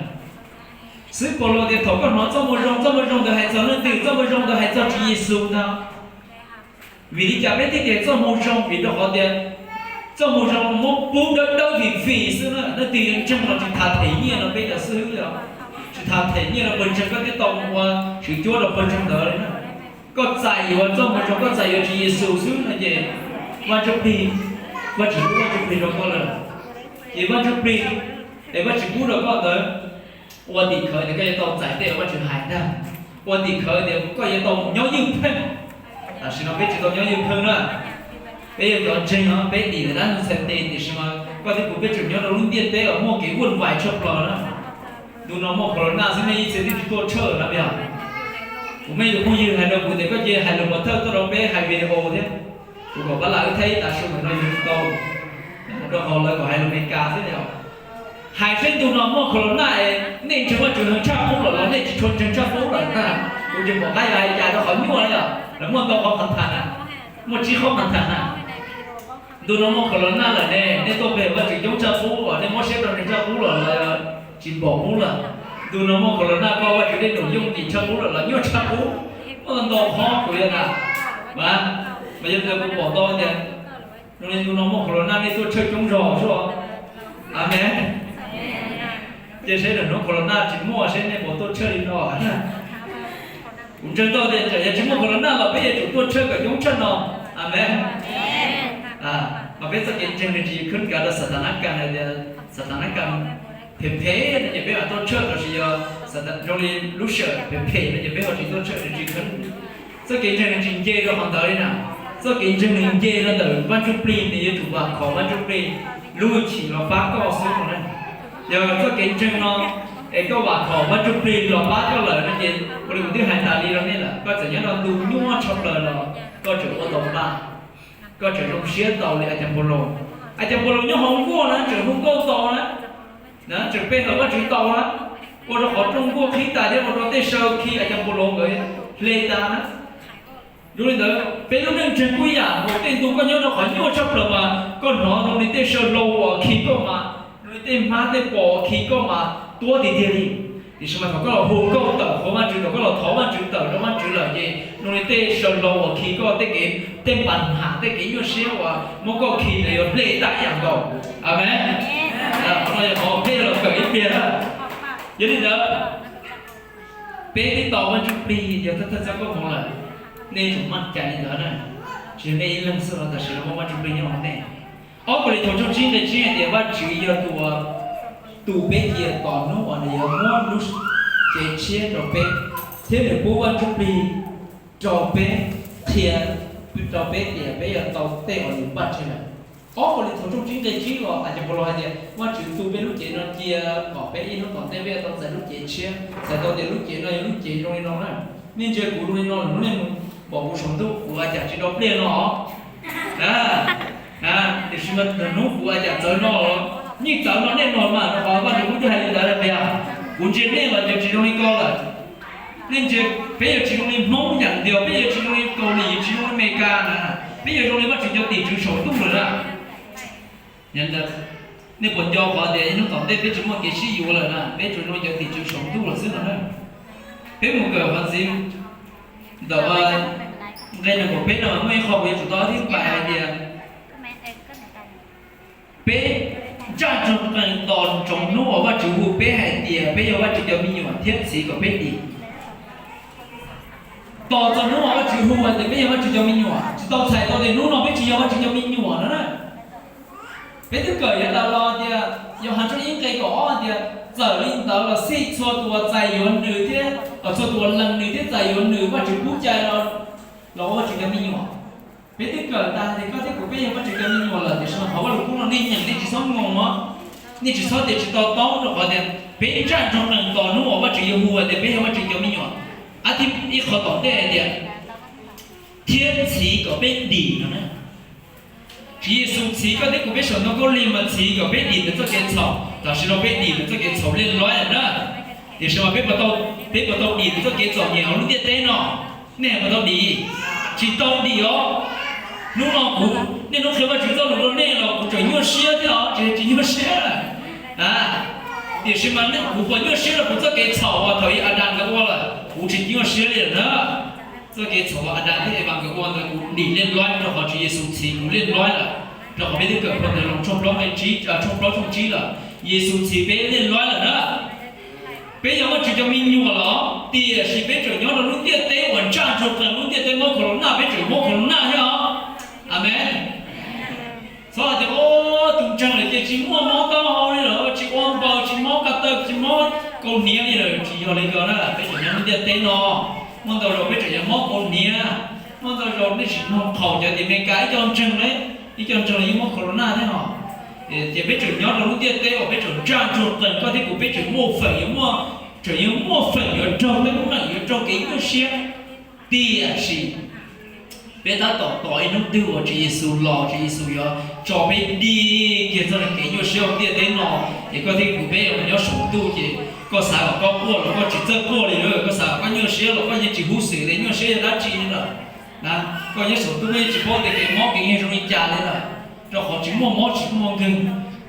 Paulus tias thaum koj hnov txoj moo zoo, txoj moo zoo ntawd hais txog leej twg? Txoj moo zoo ntawd hais txog Tswv Yexus ntag. Vim li cas peb thiaj tias txoj moo zoo? Vim rau qhov tias txoj moo zoo muab pub dawb dawb vim vim xwb na. Leej twg yuav ntseeg los tsis tham them nyiaj rau peb cov xib hwb li os, tsis tham them nyiaj rau pawg ntseeg, koj twb tau ua swv cuab rau pawg ntseeg ntawd li na. Koj txais yuav txoj moo zoo, koj txais yuav Tswv Yexus xwb no ces Vaj Ntsuj Plig, Vajtswv pub Vaj Ntsuj Plig rau koj lawm. Ces Vaj Ntsuj Plig es Vajtswv pub rau koj ntawd, ua tim khawv tias koj yuav tau txais tej uas Vajtswv hais ntag, ua tim khawv tias koj yuav tau mus nyob ywj pheej. Tam sim no peb tsis tau nyob ywj pheej na, peb yog cov ntseeg no peb dim ntawm dab ntxwg ntxhais tes, tiam sis mas koj thiab kuv peb tseem nyob rau lub ntiaj teb uas muaj kev vuj vais tshaj plaws na. Ntu no muaj corona xwb nej ib txhia twb tsis tuaj tshawj na yog. Kuv muaj ib tug phooj ywg hais rau kuv tias koj cia hais lus pov thawj tuaj rau peb hais video thiab. Kuv kom pab lam wb thaij ib tav su ntawm no yus tsis tau, rau qhov lawv kom hais lus Amelikas xwb os. Hais seb ntu no muaj corona es nej ntseeg Vajtswv heev tshaj qub lawm los nej tsis tshua ntseeg tshaj qub lawm na. Kuv tsis pom qab yog hais cas rau qhov nyuaj na yom, lawv muaj ntau qhov qhov tham na, muaj tsib qhov qhov tham na. Ntu no muaj corona lawm ne, nej tuaj pe Vajtswv coob tshaj qub os, nej muab siab rau ntseeg tshaj qub lawm los tsis npaum qub lawm. Ntu no muaj corona koj Vajtswv tej num yooj yim tshaj qub lawm los nyuaj tshaj qub. Muaj ntau qhov kuv yog na, mas, mas yog tias kuv pom tau tias zoo li ntu no muaj corona nej tuaj tshawj coob zog xwb. Amees. Cia seb lwm hnub corona tsis muaj seb nej puas tuaj tshawj li no. Kuv ntseeg tau tias txawm yog tsis muaj corona los peb yuav tsum tuaj tshawj kom coob tshaj no. Amees. Mas peb txoj kev ntseeg nws tsis khwb kav rau Xatanás kas hais tias Xatanás kas phem phem no ces peb mam tuaj tshawj, los sis yog Xata-, zoo li lub sij hawm phem phem no ces peb ho tsis tuaj tshawj, nws tsis khwb. Txoj kev ntseeg nws tsis nce rau qhov ntawd li na. Txoj kev ntseeg nws nce rau ntawm Vaj Ntsuj Plig, nws yuav tsum vam khom Vaj Ntsuj Plig lub hwj chim los pab koj xwb no na. Yog txoj kev ntseeg no es koj vam khom Vaj Ntsuj Plig los pab koj lawm no ces ua li kuv twb hais tas li rau nej lawm, koj txawm nyob rau ntu nyuaj tshaj plaws los koj tseem ua tau npaj, koj tseem zoo siab tau li Acampolo. Acampolo nyob hauv nkuaj na, tseem hu nkauj tau na, na tseem pe hawm Vajtswv tau na, ua rau qhov rooj nkuaj qhib tas thiab ua rau tej saw khi Acampolo nkawd hle tas na. Zoo li ntawd peb lub neej ntseeg kuj ib yam, tej ntu koj nyob rau qhov nyuaj tshaj plaws mas koj hnov zoo li tej saw hlau uas khi koj mas, zoo li tej hmab tej pos uas khi koj mas tuab tiag tiag li. Tiam sis mas thaum koj los hu nkauj tawm qhuas Vajtswv, thaum koj los thov Vajtswv tawm rau Vajtswv lawm ces zoo li tej saw hlau uas khi koj tej kev, tej npas ham, tej kev nyuaj siab uas muab koj khi ntawd yuav hle tag ib yam nkaus. Amees. Qhov no yog qhov peb yuav los kawm ib pliag na. Yog li ntawd, peb twb tau Vaj Ntsuj Plig yog thawj thawj txoj koob hmoov lawm, nej yuav tsum maj cai li ntawd na. Tsis yog nej ib leeg xwb los tam sim no muaj Vaj Ntsuj Plig nyob hauv nej. Ob Kauleethaus tshooj tsib nqe tsib hais tias Vajtswv yog tus uas tu peb cia tos hnub uas nws yuav muab lub cev tshiab rau peb, thiab nws pub Vaj Ntsuj Plig rau peb, qhia rau peb tias peb yuav tau tej uas nws npaj tseg lawm. Ob Kauleethaus tshooj tsib nqe tsib los Acampolo hais tias Vajtswv tu peb lub cev no cia kom peb ib hnub tom ntej peb yuav tau txais lub cev tshiab, txhais tau tias lub cev no yog lub cev zoo li no na. Nej ntsia kuv zoo li no, lwm hnub nej mus pom kuv saum ntuj kuv ua cas tsis rau pliaj no na. Tiam sis mas lwm hnub kuv ua cas txawv no, yeej txawv no nej mloog mas, rau qhov Vajtswv kuj twb hais li ntawd tias kuv ntsia nej los cov tsis zoo li ko lawm. Nej ntsia, peb yuav tsis zoo li Hmoob yam ntias, peb yuav tsis zoo li Kaus Lim, tsis zoo li Amelikas na, peb yuav zoo li Vajtswv cov tim tswv saum ntuj lawm na. Nej puas nco qhov tias ib hnub tom ntej peb tsis muaj kev sib yuav lawm na, peb tsuas zoo li cov tim tswv saum ntuj lawm xwb no na. Peb mus kawm qhov ntxiv ntawm nqe nees nkaum peb no muaj ib qho kuv yuav tsum tau thiab pais hais tias peb ntsaj ntsoo qees tos ntsoov hnub uas Vajtswv hu peb hais tias peb yog Vajtswv cov me nyuam thiab txhiv kom peb dim. Tos txog hnub uas Vajtswv hu hais tias peb yog Vajtswv cov me nyuam, tsis tau txhais tau tias hnub no peb tsis yog Vajtswv cov me nyuam no na. Peb twb kawm yav tas los tias Yauhas tshooj ib nqe kaum ob tias txawm li ntawd los xij txhua tus uas txais yuav nws thiab, txhua tus uas lees nws thiab txais yuav nws Vajtswv pub cai los ua Vajtswv cov me nyuam. Peb twb kawm tas tias koj thiab kuv peb yog Vajtswv cov me nyuam lawm, tiam sis mas qhov Vajluskub no nej nyeem nej tsis txhob ngoo os, nej tsis txhob tias tsis to taub rau qhov tias peb ntsaj ntsoo qees tos hnub uas Vajtswv yuav hu hais tias peb yog Vajtswv cov me nyuam. Ab, thiab ib qho tom ntej hais tias thiab txhiv kom peb dim no na. Tswv Yexus txhiv koj thiab kuv peb saum ntoo khaub lig mas txhiv kom peb dim ntawm txoj kev txhaum, tam sim no peb dim ntawm txoj kev txhaum liaj luab lawm na. Tiam sis mas peb puas tau, peb puas tau dim ntawm txoj kev txom nyem hauv lub ntiaj teb no? Nej puas tau dim? Tsis tau dim os. Hnub no kuv niaj hnub qhia Vajtswv txoj lus rau nej los kuv tseem nyuaj siab thiab os, tsis tsis nyuaj siab. Tiam sis mas kuv puas nyuaj siab rau kuv txoj kev txhaum uas thaum ub Adas nkawd ua lawm? Kuv tsis nyuaj siab li lawm na. Txoj kev txhaum uas Adas thiab Evas nkawd ua ntawd kuv dim liaj nloib rau qhov Tswv Yexus txhiv kuv liaj nloib lawm. Rau qhov peb twb kawm puag ntawm Loos tshooj plaub nqe tsib, tshooj plaub tshooj tsib lawm, Yexus txhiv peb liaj nloib lawm na. Peb yog Vajtswv cov me nyuam los tiam sis peb tseem nyob rau lub ntiaj teb uas ntsaj ntsuag qees, lub ntiaj teb mob corona, peb tseem mob corona thiab os. Amees. Txhob hais tias, o, tus ntseeg lawm ces tsis muaj mob taub hau li lawm, tsis ua npaws, tsis mob ko taw, tsis mob kaus hniav li lawm, tsis yog li ko na. Peb tseem nyob lub ntiaj teb no, muaj ntau zaus peb tseem yuav mob kaus hniav, muaj ntau zaus nej tsis mloog qhov cov tim Amelikas ib co ntseeg, ib co ntseeg los yeej mob corona thiab os. Ces peb tseem nyob rau lub ntiaj teb uas peb tseem ntsaj ntsuag qees, koj thiab kuv peb tseem muaj feem yuav muaj, tseem yuav muaj feem yuav raug teeb meem, yuav raug kev nyuaj siab. Tiam sis peb tab tom tos ib hnub twg uas Tswv Yexus los, Tswv Yexus yuav tso peb dim kiag txoj kev nyuaj siab hauv ntiaj teb no, ces koj thiab kuv peb yuav mus nyob saum ntuj. Ces koj xav kom koj quaj los koj tsis txawj quaj li, koj xav kom koj nyuaj siab los koj yeej tsis hub xwm li nyuaj siab yog dab tsi li lawm. Koj nyob saum ntuj koj yeej tsis paub tias kev mob kev nkeeg zoo li cas li lawm, rau qhov tsis muaj mob tsis muaj nkeeg,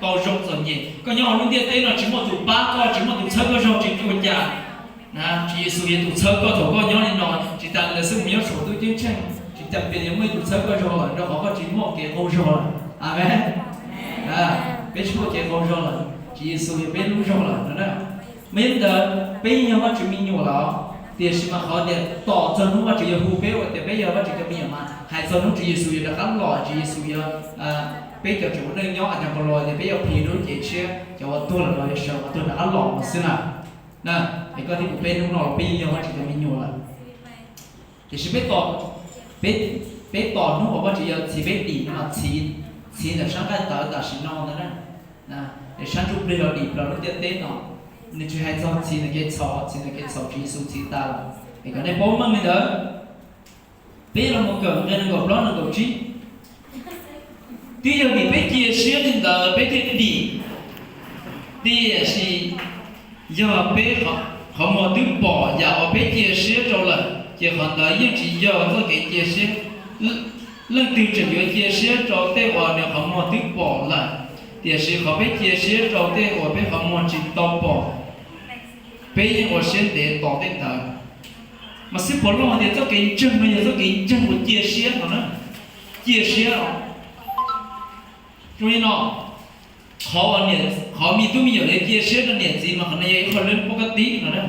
tau zoo txom nyem. Koj nyob hauv lub ntiaj teb no tsis muaj tus pab koj, tsis muaj tus txhawb koj zog tsis ua cas. Tswv Yexus yog tus txhawb koj thaum koj nyob li no, tsis tas li ntawd xwb mus nyob saum ntuj ceeb tsheej tsis tas pes yuav muaj ib tus txhawb koj zog lawm, rau qhov koj tsis muaj kev qaug zog lawm. Amees. Peb tsis muaj kev qaug zog lawm, Tswv Yexus yog peb lub zog lawm no na. Mas yog li ntawd peb yeej yog Vajtswv me nyuam lawm, tiam sis mas qhov tias tos txog hnub Vajtswv yuav hu peb ua tias peb yog Vajtswv cov me nyuam mas hais txog hnub Tswv Yexus yuav rov qab los, Tswv Yexus yuas peb cov tseem ua neej nyob, a cas pos los tias peb yuav plhis lub cev tshiab, cov uas tuag lawm los yuav sawv los tuag rov qab los no xwb na. Es koj thiab kuv peb hnub no los peb yeej yog Vajtswv cov me nyuam lawm. Tiam sis peb tos, peb tos hnub uas Vajtswv yuav txhiv peb dim no, txhiv, txhiv ntawm sab nqaij tawv tam sim no ntawd na. Es sab ntsuj plig los dim plaws lub ntiaj teb no. Nws tsis hais txog txhiv ntawm kev txhaum, txhiv ntawm kev txhaum Tswv Yexus txhiv tas lawm. Es kom nej paub meej li ntawd. Peb los mus kawm nqe nees nkaum plaub nees nkaum tsib. Twb yog vim peb cia siab li ntawd peb thiaj dim, tiam sis yog peb qhov muag twb pom yam uas peb cia siab rau lawm, ces qhov ntawd yeej tsis yog txoj kev cia siab. Leej twg tseem yuav cia siab rau tej uas nws qhov muag twb pom lawm, tiam sis qhov peb cia siab rau tej uas peb qhov muag tsis tau pom, peb yeej ua siab ntev tos tej ntawd. Mas xib puas loj tias txoj kev ntseeg no yog txoj kev ntseeg uas cia siab no na. Cia siab os. Zoo li no, qhov, qhov me tub me nyuam lawv cia siab rau niam txiv mas qhov no yog ib qho lub pob kab tib no na.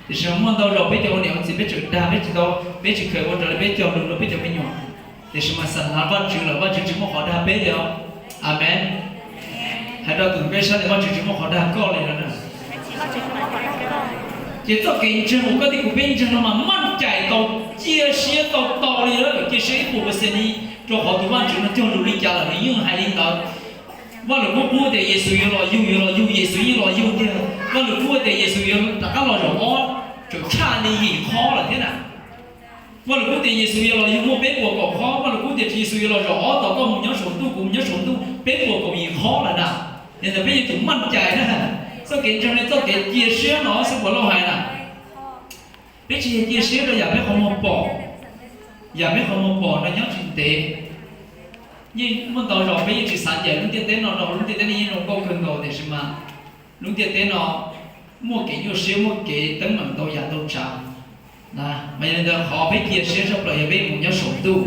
Tiam sis mas muaj ntau zaus peb cov ua niam ua txiv peb tseem dag, peb tsis tau, peb tsis kheev ua raws li peb cog lus rau peb cov me nyuam. Tiam sis mas xam nav Vajtswv lawm Vajtswv tsis muaj qhov dag peb li os. Amees. Hais rau tus peb sab tias Vajtswv tsis muaj qhov dag koj li no na. Ces txoj kev ntseeg uas koj thiab kuv peb ntseeg no mas maj cais tau, cia siab tau tau li lawm, cia siab ib puas percent li, rau qhov tus Vajtswv no cog lus li cas lawm nws yeej hais li ntawd. Vajluskub qub tias Yexus yuav los yug, yuav los yug, Yexus yeej los yug tiag. Vajluskub tias Yexus yuav rov qab los zaum ob, tseem tshaj li yim qhov lawm thiab na. Vajluskub tias Yexus yuav los yug muaj peb puas kaum qhov, Vajluskub tias Yexus yuav los zaum ob tos koj mus nyob saum ntuj kuv mus nyob saum ntuj peb puas kaum yim qhov lawm na. Yog ntawd peb yuav tsum maj cais na. Txoj kev ntseeg li txoj kev cia siab no xib puas loj hais na. Peb tsis yog cia siab rau yam peb qhov muag pom. Yam peb qhov muag pom no nyob tsis ntev. Yeej muaj ntau zaus peb yeej tsis xav ncaim lub ntiaj teb no, rau lub ntiaj teb no yeej zoo nkauj kawg nkaus, tiam sis mas lub ntiaj teb no muaj kev nyuaj siab, muaj kev teeb meem ntau yam ntau tsav. Mas yog li ntawd qhov peb cia siab tshaj plaws yog peb mus nyob saum ntuj.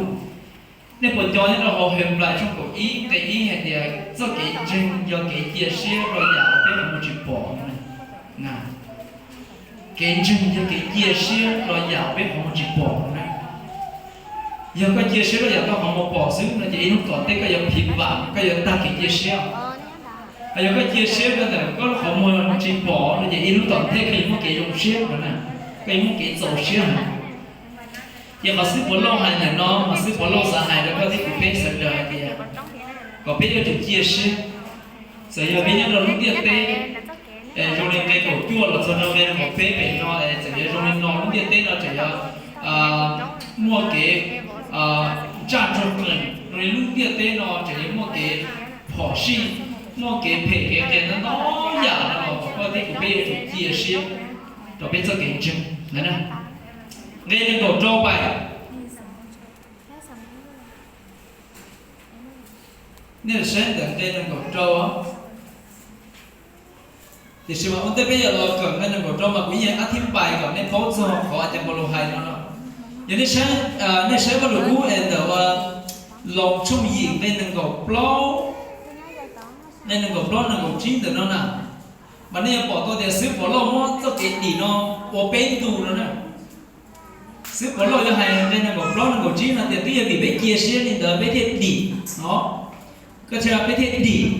Nej puas nco nyob rau hauv Henplais tshooj kaum ib nqe ib hais tias txoj kev ntseeg yog kev cia siab rau yam uas peb qhov muag tsis pom no. Kev ntseeg yog kev cia siab rau yam uas peb qhov muag tsis pom no na. Yog koj cia siab rau yam koj qhov muag pom xwb no ces ib hnub tom ntej koj yuav phiv vam, koj yuav tag kev cia siab. Hos yog koj cia siab rau ntawm koj qhov muag tsis pom no ces ib hnub tom ntej koj yuav muaj kev zoo siab no na, koj yuav muaj kev txaus siab heev. Ces qhov xib puas loj hais ntawm no mas xib puas loj xav hais rau koj thiab kuv peb sawv daws hais tias kom peb yuav tsum cia siab. Txawm yog peb nyob rau lub ntiaj teb zoo li nqe kaum cuaj los txog rau nqe nees nkaum peb pem no, txawm yog zoo li no lub ntiaj teb no tseem yuav muaj kev ntsaj ntsuag qees, zoo li lub ntiaj teb no tseem yuav muaj kev phom sij, muaj kev phem kev qias ntau ntau yam no los kom koj thiab kuv peb yuav tsum cia siab rau peb txoj kev ntseeg na. Nqe nees nkaum rau pais. Nej saib ntawm nqe nees nkaum rau. Tiam sis mas ua ntej peb yuav los kawm nqe nees nkaum rau mas kuv yeej ab thib npais kom nej paub txog qhov a cas Paulus hais no no. Yog nej saib Vaj Lus Kub es ntawm Loos tshooj yim nqe nees nkaum plaub, nqe nees nkaum plaub nees nkaum tsib ntawm no na, mas nej yuav pom tau tias xib hwb Paulus muab txoj kev dim no ua peb ntu no na. Xib hwb Paulus yuav hais nqe nees nkaum plaub nees nkaum tsib no tias twb yog vim peb cia siab li ntawd peb thiaj dim no. Koj thiaj peb thiaj dim,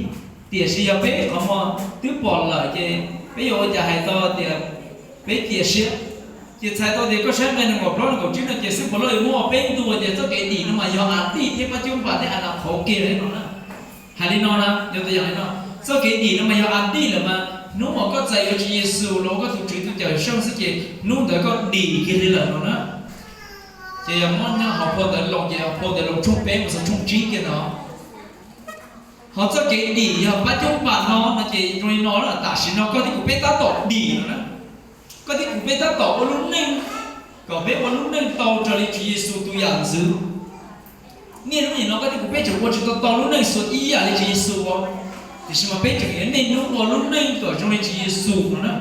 tiam sis yog peb qhov muag twb pom lawm ces peb yuav ua cas hais tau tias peb cia siab? Ces txhais tau tias koj saib nqe nees nkaum plaub nees nkaum tsib no ces xib hwb Paulus yuav muab ua peb ntu tias txoj kev dim no mas yog a tij thiab pab cub npas thiab a na qhauv kiag li no na. Hais li no na, yog tus yam li no, txoj kev dim no mas yog a tij lawm mas hnub uas koj txais yuav Tswv Yexus los ua koj tus Tswv tus Cawmseej xwb ces hnub ntawd koj dim kiag li lawm no na. Ces yog muab nyob hauv phau ntawv Loos ces hauv phau ntawv Loos tshooj peb mus txog tshooj tsib kiag no. Ho txoj kev dim yog pab cub npas no no ces zoo li no, tam sim no koj thiab kuv peb tab tom dim no na. Koj thiab kuv peb tab tom ua lub neej kom peb ua lub neej tau raws li Tswv Yexus tus yam ntxwv. Niaj hnub nim no koj thiab kuv peb tseem ua tsis tau tau lub neej xuas ib yam li Tswv Yexus, tiam sis mas peb tseem yuav niaj hnub ua lub neej kom zoo li Tswv Yexus no na.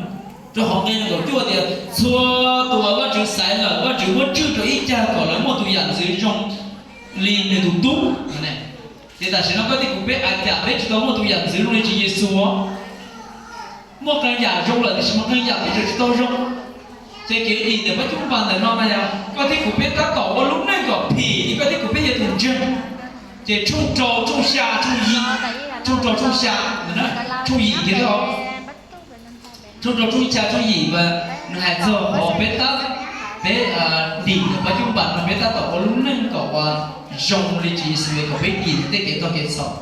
Rau qhov nqe nees nkaum cuaj tias txhua tus uas Vajtswv xaiv lawm Vajtswv muab tswj rau ib cag kom lawv muaj tus yam ntxwv zoo li nws tus tub. Ces tam sim no koj thiab kuv peb a cas peb tsis tau muaj tus yam ntxwv zoo li Tswv Yexus. Muaj qee yam zoo lawm tiam sis mas qee yam peb tseem tsis tau zoo. Ces kev dim ntawm pab cub npas ntawm no mas yog koj thiab kuv peb tab tom ua lub neej kom phim li koj thiab kuv peb yuav tus ntseeg. Ces tshooj rau tshooj xya tshooj yim, tshooj rau tshooj xya, tshooj yim kiag thiab os. Tshooj rau tshooj xya tshooj yim mas nws hais txog qhov peb tab, peb dim ntawm pab cub npas no peb tab tom ua lub neej kom ua zoo li Tswv Yexus kom peb dim ntawm tej kev tog kev txhaum.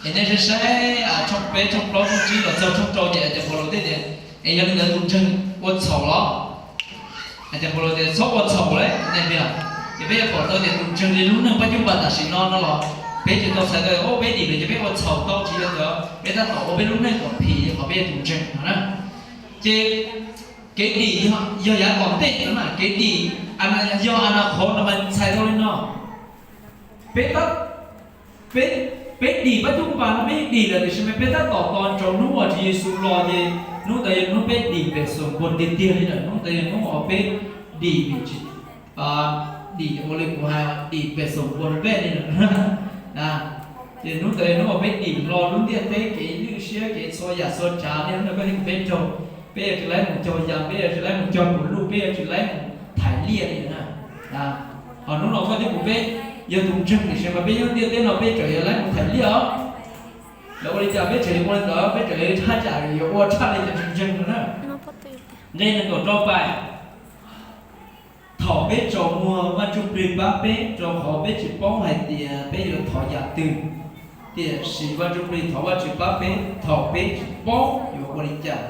Es nej saib saib tshooj peb tshooj plaub tshooj tsib los txog tshooj rau ces a cas Paulus thiaj tias es yog li ntawd tus ntseeg ua txhaum los? A cas Paulus tias txhob ua txhaum lawm nej tiag. Ces peb yuav pom tau tias tus ntseeg li lub neej pab cub npas tam sim no no los peb tsis tau txhais tau tias peb dim lawm ces peb ua txhaum tau, tsis yog ntawd, peb tab tom ua peb lub neej kom phim li qhov peb yog tus ntseeg no na. Ces kev dim yog yav tom ntej no na, kev dim yog a na qhov no mas txhais tau li no. Peb, peb, peb dim pab cub npas no peb yeej dim lawm tiam sis mas peb tab tom tos ntsoov hnub uas Tswv Yexus los ces hnub ntawd yog hnub peb dim pem xoom npuas tiag tiag li lawm, hnub ntawd yog hnub uas peb dim vim tsis, dim ua li kuv hais dim pem xoom npuas vej li lawm. Ces hnub ntawd yog hnub uas peb dim hlo lub ntiaj teb kev ywj siab kev txhua yam txhua tsav li hnub ntawd koj thiab kuv peb raug, peb yuav tsis laib mus caug yas, peb yuav tsis laib mus caug tus luj, peb yuav tsis laib mus thaiv liaj li na. Ho hnub no koj thiab kuv peb yog tus ntseeg tiam sis mas peb nyob ntiaj teb no peb tseem yuav laib mus thaiv liaj os. Lawv ua li cas peb tseem yuav ua li ntawd, peb tseem yuav haj yam yuav ua tshaj li cov tus ntseeg no na. Nqe nees nkaum rau pais. Thaum peb tsaus muag Vaj Ntsuj Plig pab peb rau qhov peb tsis paub hais tias peb yuav thov yam twg, tiam sis Vaj Ntsuj Plig thov Vajtswv pab peb thaum peb tsis paub yuav ua li cas.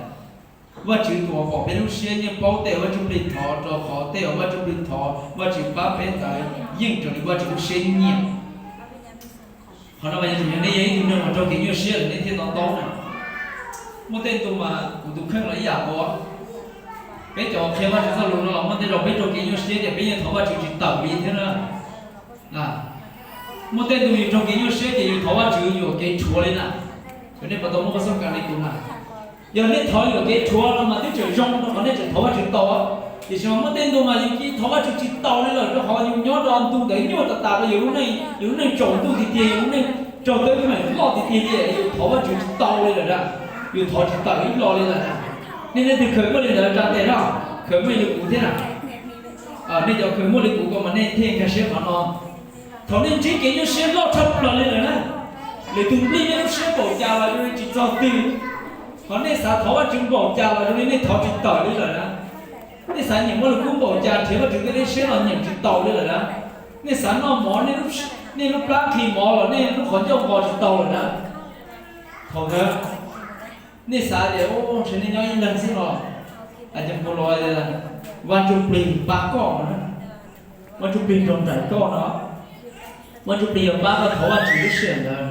Vajtswv tus uas pom peb lub siab yeej paub tej uas Vaj Ntsuj Plig thov, rau qhov tej uas Vaj Ntsuj Plig thov Vajtswv pab peb ntawd yeej raws li Vajtswv lub siab nyiam. Qhov no mas yog, nej yog ib tug neeg uas raug kev nyuaj siab lawm nej thiaj to taub na. Muaj tej ntu mas kuv tus kheej los ib yam nkaus. Peb cov qhia Vajtswv txoj lus no los muaj tej zaus peb raug kev nyuaj siab ces peb yeej thov Vajtswv tsis tawm li thiab na. Muaj tej ntu yus raug kev nyuaj siab ces yus thov Vajtswv yuam kev rhuav li na. Cov nej puas tau muaj xoj kas li kuv na? Yog nej thov yuam kev rhuav no mas twb tseem zoo rau qhov nej tseem thov Vajtswv tau. Tiam sis mas muaj tej ntu mas yus cia li thov Vajtswv tsis tau li lawm rau qhov yus nyob rau ntu ntawd nyuaj tas tas rau yus lub neej, yus lub neej tsaus ntuj tiag tiag, yus lub neej raug tej teeb meem loj tiag tiag li, yus thov Vajtswv tsis tau li lawm na. Yus thov tsis tawm ib lo li lawm na. Nej leej twg kheev muaj li ntawd tsa tes na, kheev muaj li kuv thiab na. Nej cov kheev muaj li kuv ko mas nej thiaj nkag siab qhov no. Thaum nej ntsib kev nyuaj siab loj tshaj plaws li lawm na, lwm tus nplij nej lub siab npaum cas los zoo li tsis txog twg, hos nej xav thov Vajtswv npaum cas los zoo li nej thov tsis tawm li lawm na. Nej xav nyiam muaj lus kub npaum cas nrhiav Vajtswv tej lub siab los nyiam tsis taus li lawm na. Nej xav noj mov, nej lub plab nqhis mov los nej lub qhov ncauj nqos tsis tau lawm na. Thaum ntawd nej xav tias, ntshe nej nyob ib leeg xwb no. Vaj Ntsuj Plig pab koj no, Vaj Ntsuj Plig nrog nraim koj no, Vaj Ntsuj Plig yuav pab koj thov Vajtswv lub sij hawm ntawd.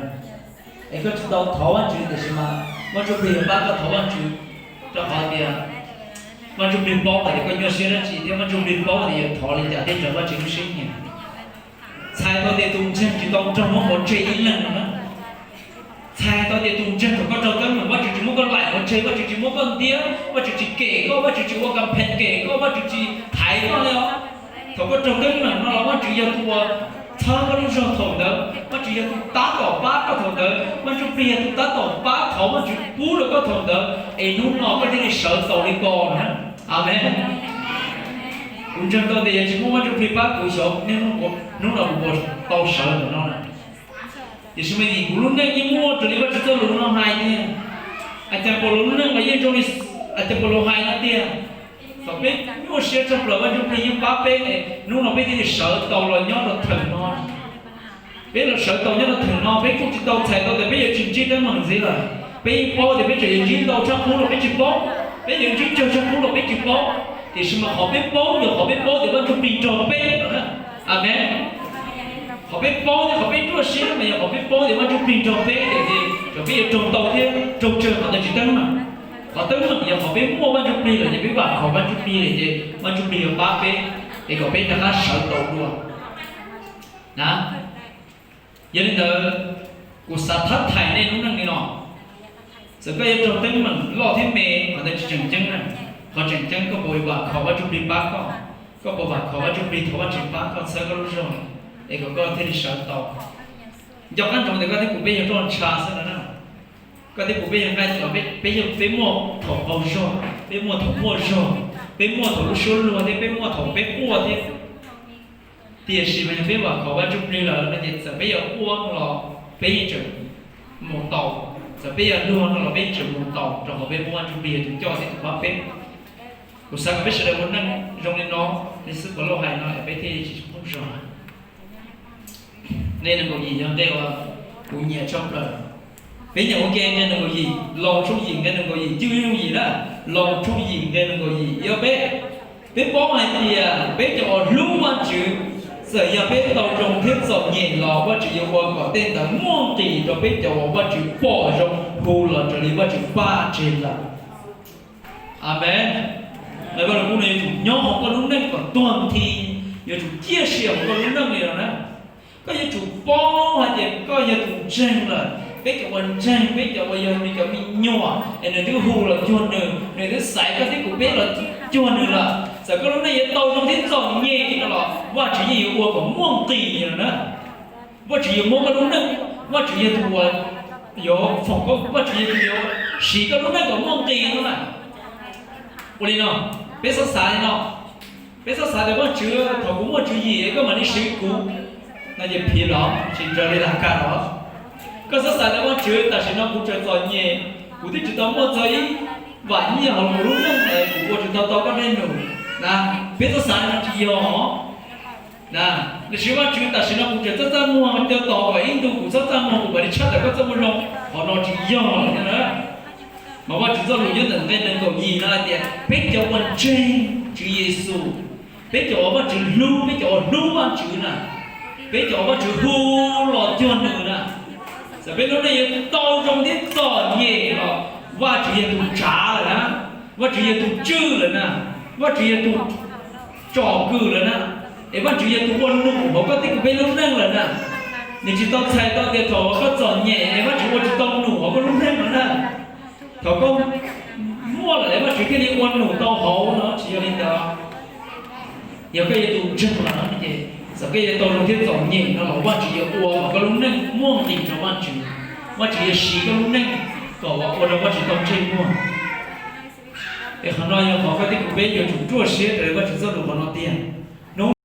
Es koj tsis tau thov Vajtswv tiam sis mas Vaj Ntsuj Plig yuav pab koj thov Vajtswv, rau qhov tias Vaj Ntsuj Plig paub hais tias koj nyuaj siab dab tsi thiab Vaj Ntsuj Plig paub hais tias yuav thov li cas thiaj raws Vajtswv lub siab nyiam. Txhais tau tias tus ntseeg tsis tau raug muab pov tseg ib leeg no na. Txhais tau tias tus ntseeg thaum koj raug teeb meem, Vajtswv tsis muab koj laim pov tseg, Vajtswv tsis muab koj ntiab, Vajtswv tsis kem koj, Vajtswv tsis ua kam pheej kem koj, Vajtswv tsis thaiv koj li os. Thaum koj raug teeb meem no los Vajtswv yog tus uas txhawb koj lub zog thaum ntawd, Vajtswv yog tus tab tom pab koj thaum ntawd, Vaj Ntsuj Plig yog tus tab tom pab thov Vajtswv pub rau koj thaum ntawd, es hnub no koj thiaj li sawv taus li ko na. Amees. Kuv ntseeg tau tias yog tsis muaj Vaj Ntsuj Plig pab kuv xyov niaj hnub no kuv puas tau sawv ntawm no na. Tiam sis mas vim kuv lub neej yeej muaj raws li Vajtswv txoj lus no hais tiag, hais tias Paulus lub neej los yeej zoo li hais tias Paulus hais no tiag. Thaum peb nyuaj siab tshaj plaws Vaj Ntsuj Plig yeej pab peb, hnub no peb thiaj li sawv taus los nyob rau theem no. Peb los sawv taus nyob rau theem no peb kuj tsis tau txhais tau tias peb yuav tsis ntsib teeb meem ntxiv lawm. Peb yeej paub tias peb tseem yuav ntsib ntau tshaj qub los peb tsis paub, peb yuav ntsib tsawg tshaj qub los peb tsis paub. Tiam sis mas qhov peb paub yog qhov peb paub tias Vaj Ntsuj Plig nrog peb no na. Amees. Qhov peb paub thiab qhov peb nyuaj siab mas yog qhov peb paub tias Vaj Ntsuj Plig nrog peb ces, ces peb yuav raug ntau thiab raug tsawg qhov ntawd tsis teeb meem. Qhov teeb meem yog qhov peb muaj Vaj Ntsuj Plig lawm ces peb vam khom Vaj Ntsuj Plig lawm ces Vaj Ntsuj Plig yuav pab peb es kom peb rov qab sawv tau dua na. Yog li ntawd, kuv xav thab thaiv nej lub neej li no. Txawm koj yuav raug teeb meem loj thiab me, qhov ntawd tsis tseem ceeb na. Qhov tseem ceeb koj puas vam khom Vaj Ntsuj Plig pab koj, koj puas vam khom Vaj Ntsuj Plig thov Vajtswv pab koj txhawb koj lub zog es kom koj thiaj li sawv tau. Nco qab ntsoov tias koj thiab kuv peb yog roj ntsha xwb no na. Koj thiab kuv peb yog nqaij, peb yog, peb muaj thaum qaug zog, peb muaj thaum muaj zog, peb muaj thaum lub suab luag thiab peb muaj thaum peb quaj thiab. Tiam sis mas yog peb vam khom Vaj Ntsuj Plig lawm no ces txawm peb yuav quaj los peb yeej tseem mus tau, txawm peb yuav luag no los peb yeej tseem mus tau, rau qhov peb muaj Vaj Ntsuj Plig yog tus coj thiab tus pab peb. Kuv xav kom peb sawv daws ua neej zoo li no, li xwb puav leej hais no es peb thiaj li tsis qaug zog. Nqe nees nkaum yim yog nqe uas kuv nyiam tshaj plaws. Peb nyiam ua ke nqe nees nkaum yim, Loos tshooj yim nqe nees nkaum yim, Cwj Yooj yim na, Loos tshooj yim nqe nees nkaum yim ib ob peb. Peb paub hais tias peb cov uas hlub Vajtswv, txawm yog peb tau zoo thiab txom nyem los Vajtswv yuav ua kom tej ntawd muaj nqis rau peb cov uas Vajtswv pom zoo hu los raws li Vajtswv pab tseg lawm. Amees. Vaj Lug Kub no yuav tsum nyob hauv koj lub neej kom tuag nthi, yuav tsum ciaj sia hauv koj lub neej li no na. Koj yuav tsum paub hais tias koj yog tus ntseeg lawm. Peb cov uas ntseeg, peb cov uas yog nws cov me nyuam es nws twb hu los cuag nws, nws twb xaiv koj thiab kuv peb los cuag nws lawm. Txawm koj lub neej yuav tau zoo thiab txom nyem no los Vajtswv yeej yuav ua kom muaj nqis no na. Vajtswv yuav muab koj lub neej, Vajtswv yog tus uas yuav foom koj, Vajtswv yog tus yuav siv koj lub neej kom muaj nqis no na. Ua li no, peb txhob xav li no. Peb txhob xav tias Vajtswv, thaum kuv muaj tswv yim koj mam li siv kuv, no ces phiv los tsis raws li laj kab los. Koj txhob xav tias Vajtswv, tam sim no kuv tseem txom nyem, kuv twb tsis tau muaj txog ib vam nyiaj hauv kuv lub neej es kuv ua tsis tau tau koj dej num na. Peb txhob xav li no, tsis yog. Tiam sis Vajtswv, tam sim no kuv tseem txaj txaj muag, cia tos kom ib ntu kuv txaj txaj muag kuv mam li tshaj tawm koj txaj muag zoo, qhov no tsis yog lawm thiab na. Mas Vajtswv txoj lus nyob ntawm nqe nees nkaum yim no hais tias peb cov uas ntseeg Tswv Yexus, peb cov uas Vajtswv hlub, peb cov uas hlub Vajtswv na, peb cov uas Vajtswv hu los cuag nws na, txawm peb lub neej yuav tau zoo thiab txom nyem los Vajtswv yog tus tsav lawm na, Vajtswv yog tus tswj lawm na, Vajtswv yog tus tsom kwm lawm na, es Vajtswv yog tus ua num hauv koj thiab kuv peb lub neej lawm na. Nws tsis tau txhais tau tias thaum koj txom nyem es Vajtswv ua tsis tau num hauv koj lub neej lawm na. Thaum koj muaj lawm es Vajtswv thiaj li ua num tau hauv no, tsis yog li ntawd. Yog koj yog tus ntseeg lawm no ces txawm koj yuav tau zoo thiab txom nyem no los Vajtswv yuav ua kom koj lub neej muaj nqis rau Vajtswv. Vajtswv yuav siv koj lub neej kom ua rau Vajtswv tau ntsej muag. Es qhov no yog qhov koj thiab kuv peb yuav tsum ruaj siab raws li Vajtswv txoj lus qhov no tiag.